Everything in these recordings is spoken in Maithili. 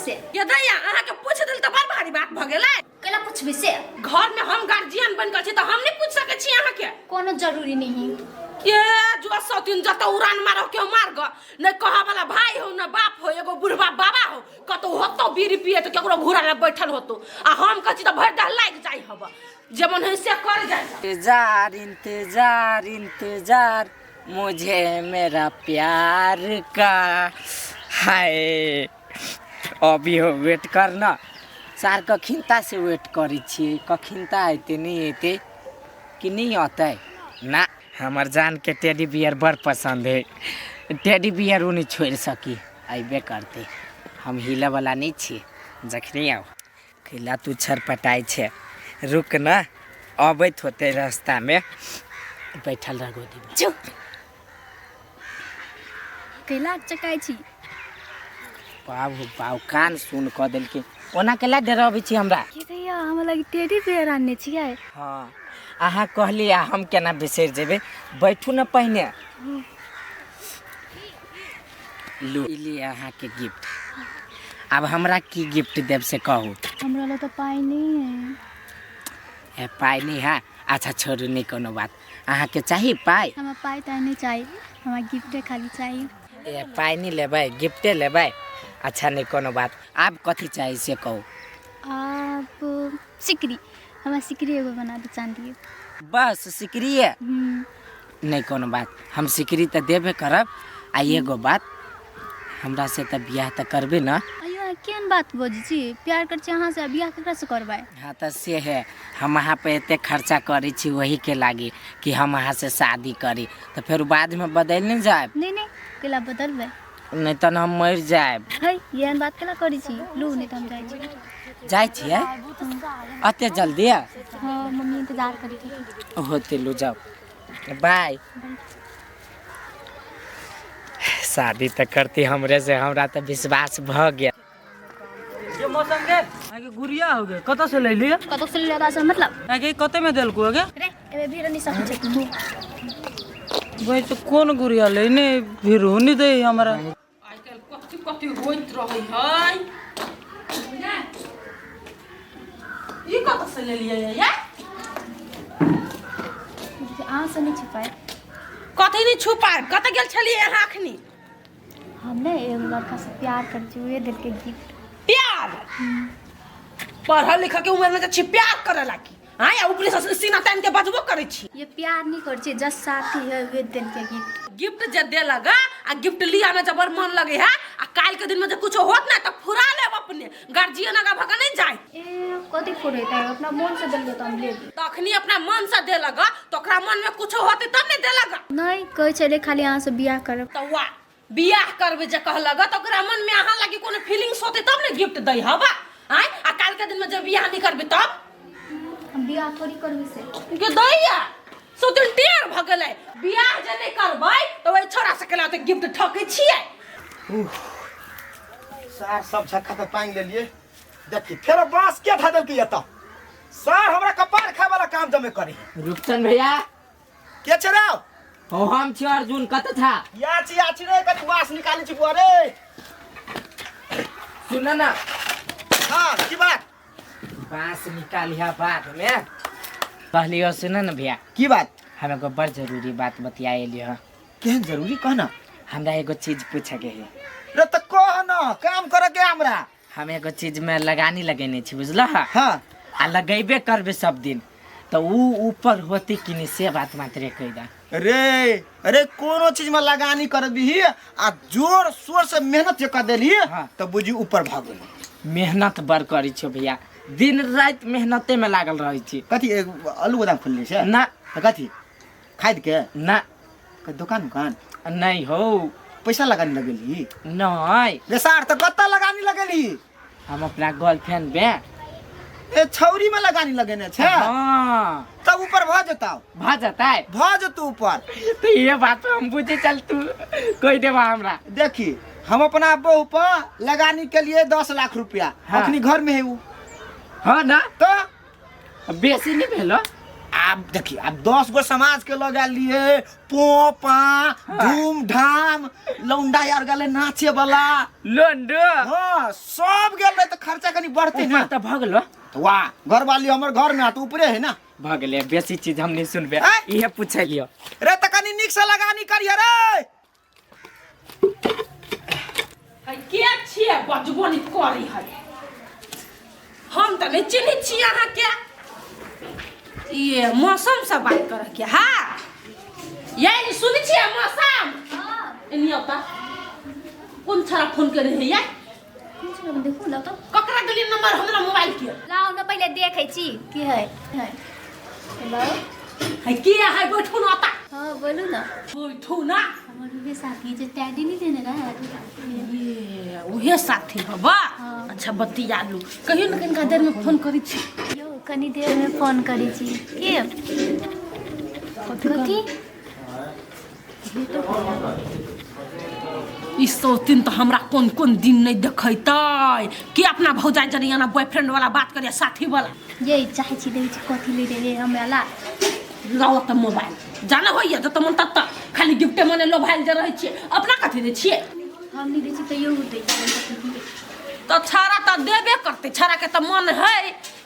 से। ये दैया, अहाँके पूछ देल तऽ बड़ भारी बात भऽ गेलै। कैला पूछबै से? घर में हम गार्जियन बन के छी तऽ हम नहि पूछ सकै छी अहाँके? कोनो जरूरी नहीं। ये जो सौतीन जतऽ उड़ान मारो के मार ग, नहि कहऽ वाला भाई हो न बाप हो, एगो बुढ़वा बाबा हो, कतौ होतो बीड़ी पिए तऽ केकरो घुरा लग बैठल होतो, आ हम कहै छी तऽ भरि देह लागि जाइ हब, जे मन है से कर जाइ। इंतजार इंतजार इंतजार मुझे मेरा प्यार का हाय, अभी हो वेट करना सार। कखिनता से वेट करै छियै, कखिनता अयतै नहि अयतै कि नहि अतै ना। हमर जानके टेडी बियर बड़ पसन्द है, टेडी बियर ओ नहि छोड़ि सकी। अयबे करतै, हम हिलऽवला नहि छी। जखनी आउ कैला तू छरपटाइ छै? रुक न, अबैत होतै रास्तामे, बैठल रह गोदीमे। चुप, कैला चकाइ छी? बाबू बाबू, कान सुन कऽ देलकै। ओना कैला डराबै छी हमरा? की भैया, हमरा लग टेडी बियर आनने छियै? हँ, अहाँ कहली आ हम केना बिसरि जेबै? बैठू ने पहिने। लू, ई लिअ अहाँके गिफ्ट। आब हमरा की गिफ्ट देब से कहू। हमरा लग तऽ पाइ नहि है। ए, पाइ नहि है? अच्छा छोड़ू, नहि कोनो बात। अहाँके चाही पाइ? हमरा पाइ ताइ नहि चाही, हमरा गिफ्टे खाली चाही। ए, पाइ नहि लेबै, गिफ्टे लेबै? अच्छा, नहि कोनो बात। आब कथी चाही से कहू। आब सिकरी, हमरा सिकरी एगो बना दू चाँदी। बस सिकरिए? नहि कोनो बात, हम सिकरी तऽ देबे करब। आ एगो बात, हमरा से तऽ बियाह तऽ करबे ने? अयो, अहाँ केहन बात बजै छी? प्यार करै छी अहाँ से, आ बियाह केकरा से करबै? हाँ तऽ से है, हम अहाँ पे एते खर्चा करै छी वही के लागी कि हम अहाँ से शादी करी, तऽ फेर बादमे बदलि नहि जायब? नहि नहि, कैला बदलबै? नहि तहन हम मरि जायब। है, एहन बात केला करै छी? लू, नहि तऽ हम जाइ छी। जाइ छियै एते जल्दी? हाँ, मम्मी इंतजार करै छथिन। होते, लू जाउ, बाय। शादी तऽ करती हमरे से, हमरा तऽ विश्वास भऽ गेल। ये मौसम गे, आगे गुड़िया हो गए, कतऽ से ले लिया? कतौ से लेला से मतलब? आगे कते में देलको आगे? रे, एमे भीड़ नहीं सकै छै। भाई तो कोन गुड़िया लेने भीड़ नहीं दे हमरा। आइ काल्हि कथी कथी होइत रहै है। ई कतऽ से लेलियै या? अहाँ से नहीं छुपाए। कथी नहि छुपायब? कतऽ गेल छलियै अहाँ अखनी? हम ने एगो लड़का से प्यार करै छी, उहे देलकै गिफ्ट। प्यार? पढ़ल लिखल के उम्र में तऽ छी प्यार करे लागी? हाँ, या ऊपरी से सीना तान के बजबो करै छी। ये प्यार नहीं करै छी, जस्ट साथी है, उहे देलकै गिफ्ट। गिफ्ट जे देलक आ गिफ्ट लिया में जबर मन लगे है, आ काल्हि के दिन में जे कुछो होत ना तऽ फुरा लेब अपने, गार्जियन आगा भगा नहीं जाए। ए, कथी फुरेतै? अपना मन से देलकै तऽ हम लेबै। तखनी अपना मन से देलक तऽ ओकरा मन में कुछो होते तब ने देलक। नहीं, कहै छलै खाली अहाँ से बियाह करब। तऽ वाह, बियाह करबै जे कहलक तऽ ओकरा मन में अहाँ लागी कोनो फीलिंग्स होते तब ने गिफ्ट दै हवा आय। आ काल्हि के दिन में जब बियाह नहीं करबै तब? हम बियाह थोड़ी करबै से। के दैया, सोचल टेर भऽ गेलै। बियाह जे नहि करबै तऽ ओहि छोरा से केना तऽ गिफ्ट ठकै छियै? सार, सब झक्का तऽ पानि लेलिए। देखी फेर बांस के धऽ देलकै एतऽ सार, हमरा कपार खाय वाला काम जमे करी। रूपचंद भैया। के छै रे? हो, हम छी अर्जुन। कत था? या छी, या छी रे, कनि बांस निकालै छी बुआ रे। सुन ना। हाँ, की बात? बांस निकालिहा बाद में, कहलियो सुन न भैया। की बात? हम एगो बड़ जरूरी बात बतियाए लियो। केहन जरूरी, कह ना। हमरा एगो चीज पूछे के है। रे तऽ कह न, काम करे के हमरा। हम एगो चीज में लगानी लगेने छी, बुझल? हाँ। आ लगेबे करबे सब दिन, तऽ ऊ ऊपर होती कि नहीं से बात मात्र कहि दा। रे रे, कोनो चीज में लगानी करबही आ जोर शोर से मेहनत जे कर देलही तऽ बुझी ऊपर भऽ गेल। मेहनत बड़ करै छियो भैया, दिन राति मेहनते में लागल रहै छी। कथी, एगो आलू गोदाम खोलले छै? ना। तऽ कथी खाद के? ना। दोकान उकान? नहीं हो। पैसा लगानी लगेली? नहीं। रे सार, तऽ कतऽ लगानी लगेली? हम अपना गर्लफ्रेंड बे। ए, छौरी में लगानी लगेने छै? हाँ। तब ऊपर भऽ जेतौ। भऽ जेतै? भऽ जेतौ ऊपर। तऽ ये बात हम बुझे चल, तू कहि देबा हमरा। देखी, हम अपना बहू पर लगानी के लिए 10 लाख रुपया। अखनी घर में है उ। हाँ ना? तो बेसी नहीं भेलो? आब देखी आब 10 गो समाज के लगा लिए पोपा धूम धाम लौंडा यार गेले नाचे वाला। लोंडो। हाँ, सब गेल रहे तऽ खर्चा कनी बढ़ते ना। ऊपर तऽ भऽ गेलो। तऽ वाह, घरवाली हमर घर में आ तऽ ऊपरे है ना। भऽ गेलै, बेसी चीज हम नहीं सुनबे। आँय? इहे पूछे लियो। रे, तऽ कनी नीक से लगानी करिए रे। है के छियै बजबो नहि करी है? हम तऽ नहि चिन्है छी अहाँके। ये मौसम से बात करऽ के? हाँ, ये सुनै छियै मौसम? एनी आउ तऽ। कोन छड़ा फोन करे है ये? कोन छौड़ा? देखू लाउ तऽ। ककरा देलियै नंबर हमरा मोबाइल के? लाउ ने, पहिले देखै छी की है है। हेलो। है के है? बैठू न ओता। हाँ, बोलू ना। बैठू ना। हमर उहे साथी जे टैडी नहीं देने रहे। ये उहे साथी हबा? हाँ। अच्छा, बतिया लू। कहियो ने कनिका देर में फोन करै छी। यौ, कनी देर में फोन करै छी के? कथी? ई सौतीन तऽ हमरा कोन कोन दिन नहि देखैतै कि अपना भौजाइ जरी एना बॉयफ्रेंड वाला बात करिया, साथी वाला। ये चाहै छी, देखै छी कथी ले रहे हमरा ला। लाओ तऽ मोबाइल। जाना होइया जतऽ मन ततऽ खाली गिफ्टे मने लोभायल जे रहै छियै, अपना कथी दै छियै? हम नहीं दै छी तैयो उ दै छै। तऽ छाड़ा तऽ देबे करतै। छाड़ाके तऽ मन है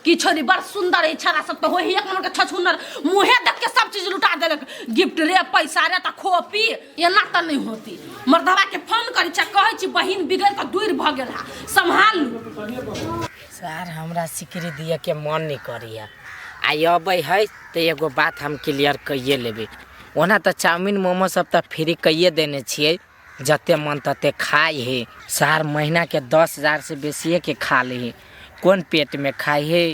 कि छोरी बड़ सुंदर है। छाड़ा सब तऽ होइ एक नंबर के छछुनर, मुँहे देख के सब चीज लुटा देलक, गिफ्ट रे, पैसा रे, तऽ खो पी। एना तऽ नहि होती। मर्दवा के फोन करै छै, कहै छी बहिन बिगड़ कऽ दूर भऽ गेल है, सम्हाल लू। सर, हमरा सिकरी दिअ के मन नहीं करैया। आइ अबै है तऽ एगो बात हम क्लियर कइए लेबै। ओना तऽ चाउमिन मोमो सब तऽ फ्री कइए देने छियै, जते मन तते खाइ है। सार महीनाके 10,000 से बेसिए के खा लै है, कोन पेटमे खाइ है?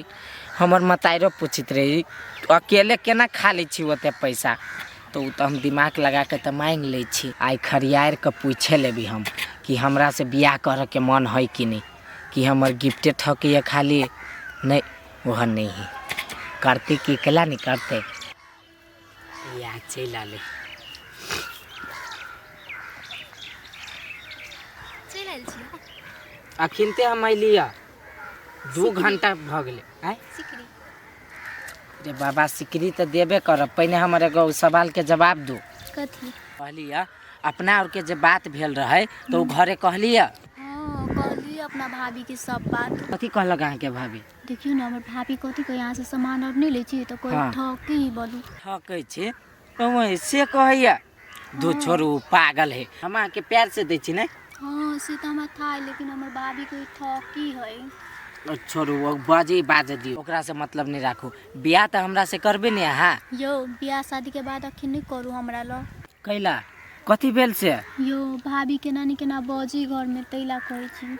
हमर मताइरो पूछैत रही, अकेले केना खा लै छी ओते पैसा? तऽ ओ तऽ हम दिमाग लगा के तऽ माँगि लै छी। आइ खरियार के पूछे लेबै हम कि हमरा से बियाह करऽके मन है कि नहि, कि हमर गिफ्टे ठकैए खाली। नहि, ओहन नहि है। करते कि केला नहि करते या चलि आले। चलि आयल छी? अखिनते हम अयली, 2 घंटा भऽ गेलै। आँय? सिकरी। रे बाबा, सिकरी तऽ देबे करब, पहिने हमर एगो सवालके जवाब दू। कथी? कहली अपना आरके जे बात भेल रहै तऽ ओ घरे कहली? हाँ, कहली अपना भाभी के सब बात। कथी कहलक अहाँके भाभी? देखियौ ने, हमर भाभी कथी कही, यहाँ से सामान और नहीं लै छी तऽ कोई ठकी बोलू। ठकै छी ओहि से कहैया? दू छोड़ू, पागल है। हम अहाँके प्यार से दै छी ने। हाँ, से तऽ हमरा था है, लेकिन हमर भाभी कोई ठकी है। ओ छोड़ू, ओ बजे बाजे दियौ, ओकरा से मतलब नहि राखू। बियाह तऽ हमरा से करबे ने अहाँ? यौ, बियाह शादी के बाद अखन नहीं करू हमरा लग। कैला, कथी भेल से? यौ, भाभी केना नहीं केना बजी घर में, तैला कहै छी।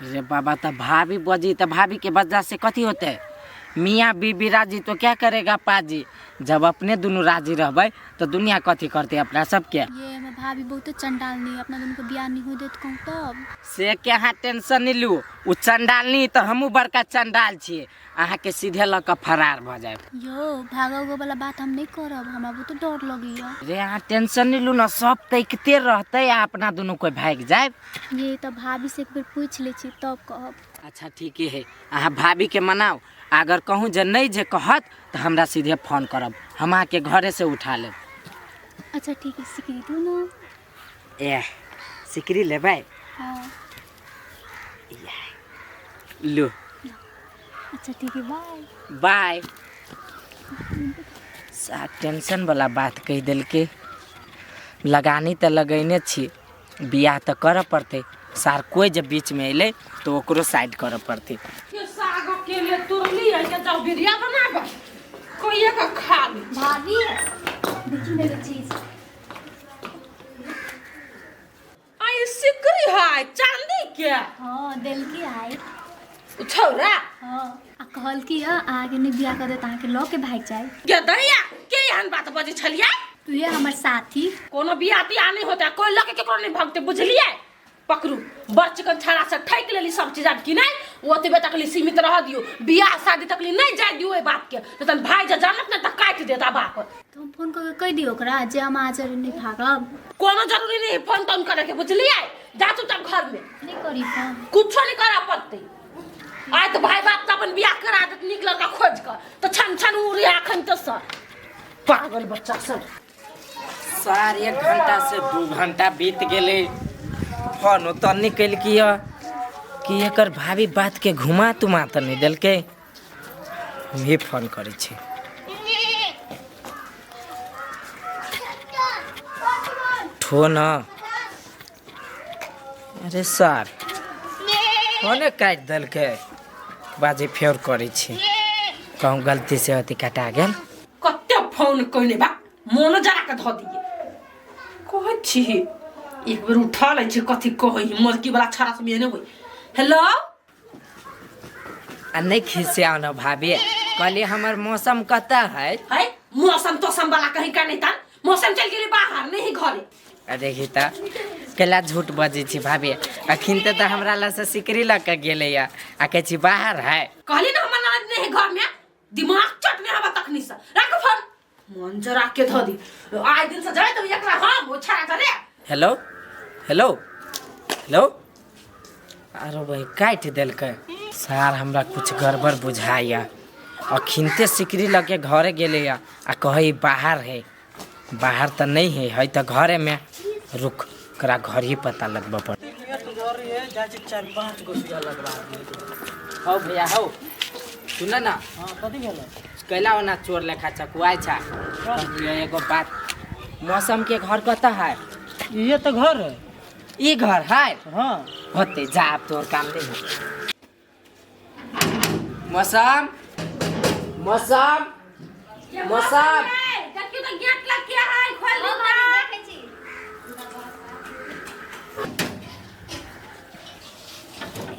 रे बाबा, तऽ भाभी बजी तऽ भाभी के बजला से कथी होते? मियाँ बीबी राजी तो क्या करेगा पाजी। जब अपने दुनू राजी रहबै तऽ दुनिया कथी करतै अपना सबके? ये हमर भाभी बहुते चंडाल नहीं, अपना दोनों के बियाह नहीं हो देत कहूँ तब। से के अहाँ टेंशन नहीं लू। ओ चंडाल नहीं तऽ हमहूँ बड़का चंडाल छियै, अहाँके सीधे लऽ कऽ फरार भऽ जायब। यौ, भागो उगो वाला बात हम नहीं करब, हमरा बहुत डर लगैया। रे, अहाँ टेंशन नहीं लू ने, सब तैकते रहतै आ अपना दुनू कोइ भागि जायब। ये तऽ भाभी से एक बेर पूछि लै छी तब कहब। अच्छा, ठीके है। अहाँ भाभीके मनाउ, अगर कहूँ जे नहि जे कहत तऽ हमरा सीधे फोन करब, हम अहाँके घरे से उठा लेब। अच्छा, ठीक है, सिकरी दू ने। एह, सिकरी लेबै? हाँ। लू। अच्छा, ठीक है, बाय। बाय। सा टेंशन वाला बात कहि देलकै। लगानी तऽ लगैने छी, बियाह तऽ करऽ पड़तै। सार कोइ जे बीचमे अयलै तऽ ओकरो साइड करऽ पड़तै। के साग अकेले तुरली है के जाओ बिरिया बनाब, कोई का खा ली। भाभी, देखी ने एगो चीज। आई सिकरी है चांदी के? हाँ, देलकी आई। उ छौरा? हाँ, आ कहलकी है अहाँके नहि बियाह कर दे तऽ अहाँके लऽ के भागि जाए। के दैया, के एहन बात बजै छलियै? तुहे हमर साथी। कोनो बियाह तियाह नहि होतै, कोई लऽ के केकरो नहि भगतै, बुझलियै? पकड़ू, बड़ चिकन छाड़ा से ठकि लेली सब चीज। आब की नहि, ओतबे तकली सीमित रह दियौ, बियाह शादी तकली नहि जाय दियौ एहि बात के। जतन भाई जे जानत ने तऽ काटि देता बाप। तऽ हम फोन कऽ के कहि दियौ ओकरा जे हम अहाँ जरे नहि भागब? कोनो जरूरी नहीं फोन तोन करे के, बुझलियै? जा चुपचाप घर में। नहि करी फोन? कुछो नहीं करऽ पड़तै। आइ तऽ भाय बाप तऽ अपन बियाह करा देत नीक लड़का खोज कऽ तऽ छन छन उड़े अखन तऽ सर पागल बच्चा सब। सार 1 घंटा से 2 घंटा बीत गेलै, फोन तऽ नहि केलकी यऽ कि एकर भाभी बात के घुमा तुमा तऽ नहि देलकै। हमही फोन करै छी। ठो न, अरे सर फोने काटि देलकै। बाजे फेर करै छी, कहूँ गलती से अथी कटा गेल। कते फोन कइने बा, मोन जरा के धऽ दिए। कहै छी एक बेर उठा लै छी, कथी कहै मलकी वाला छड़ा सब एने होइ। हेलो आ नहीं खिसियाओ न भाभी, कहली हमर मौसम कतऽ है? है मौसम तौसम वाला कहीं का नहीं तान, मौसम चल गेली बाहर नहीं घरे। आ देखी तऽ केला झूठ बजै छी भाभी, अखन तऽ हमरा लग से सिकरी लऽ के गेलैया आ कहै छी बाहर है। कहली ना हमर ननद नहीं घर में, दिमाग चटने हवा तखनी से राख फोन, मन जरा के धऽ दी। आइ दिन से जाय तऽ एकरा हम ओ छड़ा चले। हेलो हेलो हेलो, अरे भाई काटि देलकै। सार हमरा कुछ गड़बड़ बुझाइया, अखिनते सिकरी लऽ के घरे गेलैया आ कहै बाहर है। बाहर तऽ नहीं है, है तऽ घरे में। रुक ओकरा घर ही पता लगबऽ पड़। 4-5 गो सुइया लगवा दिए। हौ भैया हौ, सुन न। हाँ कथी भेलै? कैला ओना चोर लेखा चकुआइ छा। कहलियै एगो बात, मौसम के घर कतऽ है? ये तो घर है। ई घर है? हाँ। होते जा, अब तोहर काम नहीं है। मौसम मौसम मौसम, देखियो तऽ गेट लग के है, खोल हाँ, दू। भाभी देखै छी।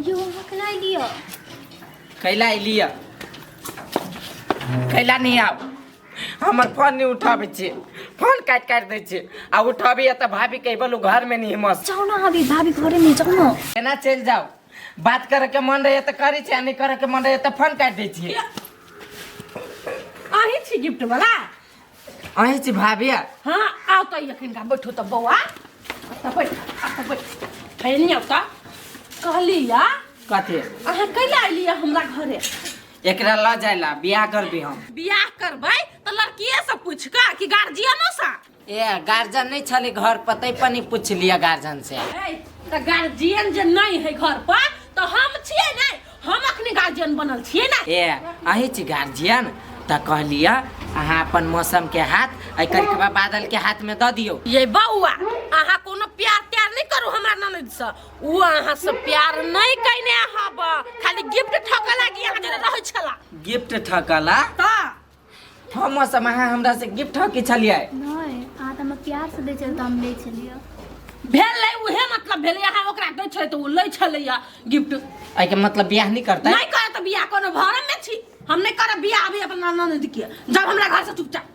यो अहाँ केना एलियै? कैला एलियै? कैला नहीं आब, हमर फोन नहीं उठाबै छी, फोन काटि काटि दै छी। आ उठाबियै तऽ भाभी कहि बोलू घर में नहीं मस। जाउ न अभी, भाभी घरे में जाउ न। केना चलि जाउ? बात करे के मन रहे तऽ करै छी, आ नहीं करे के मन रहे तऽ फोन काटि दै छी। अहीं छी गिफ्ट वाला? अहीं छी भाभी? हाँ आउ तऽ एखन का बैठू तऽ बौआ, तऽ बैठ तऽ बैठ फैलनी आउ तऽ। कहली या कथी अहाँ कैला एलियै हमरा घरे? एकरा लऽ जाइला बियाह करबी हम। बियाह करबै तऽ लड़किए से पूछ कऽ कि गार्जियनो से? ए गार्जियन नहीं छलै घर पर, तै पर नहीं पूछ लिया गार्जियन से। ए तऽ गार्जियन जे नहीं है घर पर तऽ हम छियै नै, हम अखनी गार्जियन बनल छियै ने। ए अहीं छी गार्जियन? तऽ कहलियै अहाँ अपन मौसम के हाथ एहि करिकबा बादल के हाथ में दऽ दियौ। ये बौआ अहाँ कोनो प्यार त्यार नहीं करू हमरा ननद से, उ अहाँ से प्यार नहीं कइने हब, खाली गिफ्ट ठकऽ लागी अहाँ जरे रहै छला। गिफ्ट ठकला? तऽ हम मौसम अहाँ हमरा से गिफ्ट ठकी छलियै? नहि, अहाँ तऽ हमरा प्यार से दै छलियै तऽ हम लै छलियै। भेलै उहे मतलब भेलै, अहाँ ओकरा दै छलै तऽ उ लै छलैया गिफ्ट। एहिके मतलब बियाह नहीं करतै? नहीं करत तऽ बियाह, कोनो भरम में छी हम, नहीं करब बियाह अभी अपना ननद के। जब हमरा घर से चुपचाप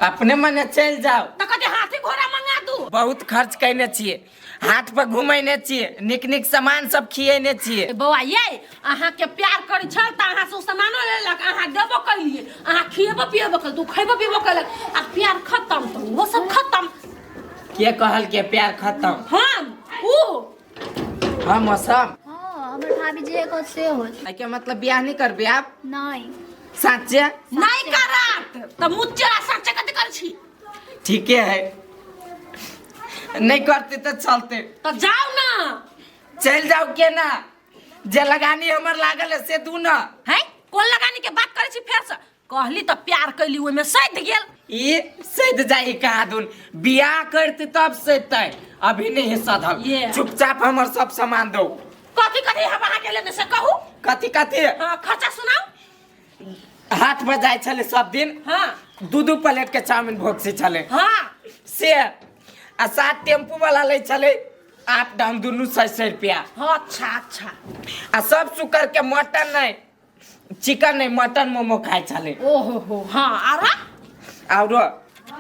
अपने मने चलि जाओ। तऽ कथी हाथी घोड़ा मंगा दू? बहुत खर्च कयने छियै, हाट पर घुमैने छियै, नीक नीक सामान सब खियेने छियै। बौआ ये अहाँ के प्यार करै छल तऽ अहाँ से सामानो लेलक, अहाँ देबो कैलियै, अहाँ खिएबो पिएबो कैल, तू खैबो पिएबो कैलक, आ प्यार खत्म तऽ ओहो सब खत्म। के कहल के प्यार खत्म? हम उ। हाँ मौसम। हाँ हमर भाभी जे कहत से होत। एहिके मतलब बियाह नहीं करबे आप? नहीं। साचे? नहीं करत तऽ मुच्चा साचे कथी करै छी? ठीके है, नहीं करते तऽ चलते। तऽ जाउ ना। चलि जाउ केना? जे लगानी हमर लागल है से दू ना। है कोन लगानी के बात करै छी फेर से? कहली तऽ प्यार कैली ओहिमे सैध गेल। ई सैध जाई कहाँ दून, बियाह करते तब सैधतै, अभी नहीं सधल। चुपचाप हमर सब सामान दो। कथी कथी हम अहाँ के लेने से कहू? कथी कथी? हाँ खर्चा सुनाउ। हाथ पर जाइ छलै सब दिन। हाँ 2-2 प्लेट के चाउमिन भोग छलै। हाँ से आ 7 टेम्पू वाला लै छलै आप डाउन दुनू 100 रुपया। अच्छा अच्छा। आ सब शुक्र के मटन नहीं चिकन नहीं मटन मोमो खाइ छलै। ओहो हो। हाँ आरो? आरो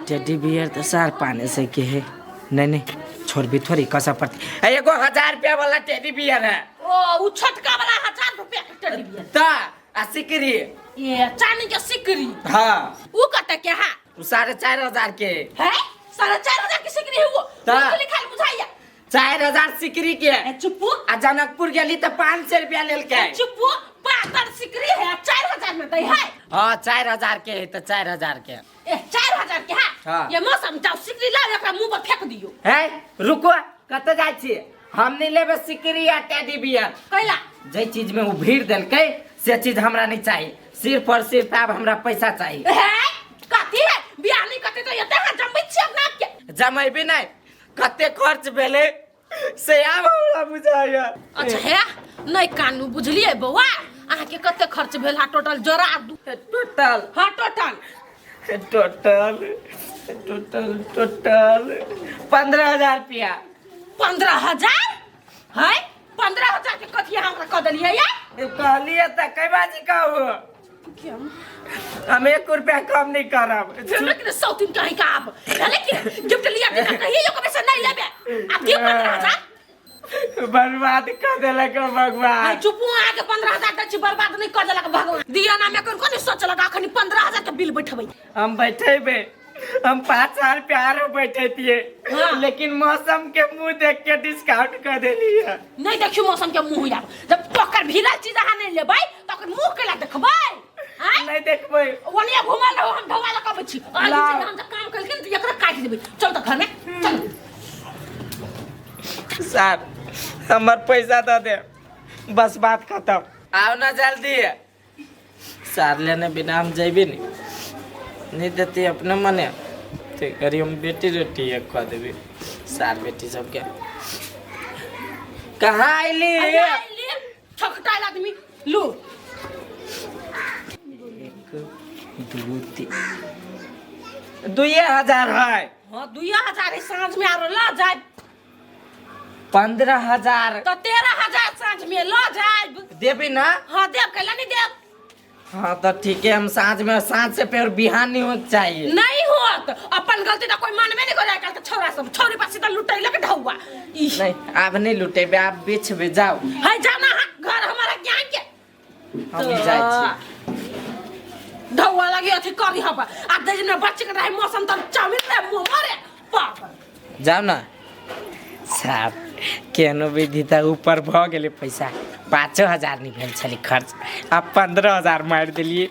टेडी बियर तऽ सार पाने से के है। नहीं नहीं छोड़ भी थोड़ी कसा पड़ती। एगो 1000 रुपया वाला टेडी बियर है। ओ उ छोटका वाला 1000 रुपया के टेडी बियर। ता आ सिकरी। ये चांदी के सिकरी। हाँ उ कते के है? उ 4500 के है। 4500 के सिकरी है वो। ता लिखाल बुझाइया 4000 सिकरी के। चुप्पू। आ जनकपुर गेली तऽ 500 रुपया लेलकै। चुप्पू, पातर सिकरी है 4000 में दै है। हाँ, 4000 के है तो 4000 के। ए 4000 के है। हाँ। ये मौसम जाओ सिकरी लाओ, एकरा मुंह पर फेंक दियो। है रुको, कतऽ जाइ छियै? हम नहीं लेबै सिकरी या टेडी बियर। कैला? जै चीज में ओ भीड़ देलकै से चीज हमरा नहीं चाहिए, सिर्फ और सिर्फ आब हमरा पैसा चाहिए। है कथी है बियाह नहीं करते तो एते हाथ जमबै छी अपना आप के। जमेबी नहीं, कते खर्च भेलै से आब हमरा बुझाइया। अच्छा है नहीं कानू, बुझलिए बौआ अहाँ के कते खर्च भेल हा टोटल जोड़ा दू। टोटल? हाँ टोटल। टोटल टोटल टोटल 15,000 रुपया। 15,000 है? 15,000 के कथी अहाँ हमरा कह देलियै या? कहलियै तऽ कै बाजी कहू, हम 1 रुपया कम नहीं करब। लेकिन सौतीन कहीं का आप भेलै कि गिफ्ट लिया बिना कहिए यो कबे से नहीं लेबे। आप दियौ 15,000। बर्बाद कर देलक भगवान। चुपू, अहाँ के 15,000 दै छी, बर्बाद नहीं कर देलक भगवान। दिया ना में कोन कोन सोचलक अखनी 15,000 के बिल बैठबै। हम बैठेबे, हम 5 साल प्यारो बैठेतिए। हाँ। लेकिन मौसम के मुंह देख के डिस्काउंट कर देलिए। नहीं देखियो मौसम के मुंह यार, जब टोकर भिरल चीज अहाँ नहीं लेबै त ओकर मुंह केला देखबै? आँय? नहीं देखबै। ओनिया घुमल रहो, हम ढौआ लऽ कऽ अबै छी। आइ लाउ। हम जब काम केलखिन तऽ एकरा काटि देबै। चल तऽ घरमे चल। सर हमर पैसा दऽ दे, बस बात खत्म। आओ ना जल्दी सार लेने बिना हम जेबे नहीं, नहीं देती अपने मने तो करी हम बेटी रोटी एक कह देबे सार बेटी सबके। कहाँ अयली? ठकटाइल आदमी लू। 1 2 3 2,000 है। हाँ 2,000 है, साँझ में आरो ल जाए। 15,000 तो 13,000 साँझ में ल जाए। देबी ना? हाँ देब, कैला नहीं देब। हाँ तो ठीक है, हम साँझ में, साँझ से फिर बिहान नहीं होना चाहिए। नहीं होत, अपन गलती तो कोई मानबे नहीं करे आजकल के छौरा सब, छौरी पास सीधा लुटैलक ढौआ। नहीं आप नहीं लुटेबे, आप बेचबे जाओ। है जाओ ना, हाँ, घर हमारा ज्ञान के हम ही जाइ छी। ढौआ लगी अथी करी हब आ दे ने बच्चे के रहे मौसम त चाउमिन रे मोमो रे पागल। जाओ ना साहब, केहनो विधि त ऊपर भ गेलै पैसा। 5,000 नहीं भेल छलै खर्च, आब 15,000 मारि देलियै।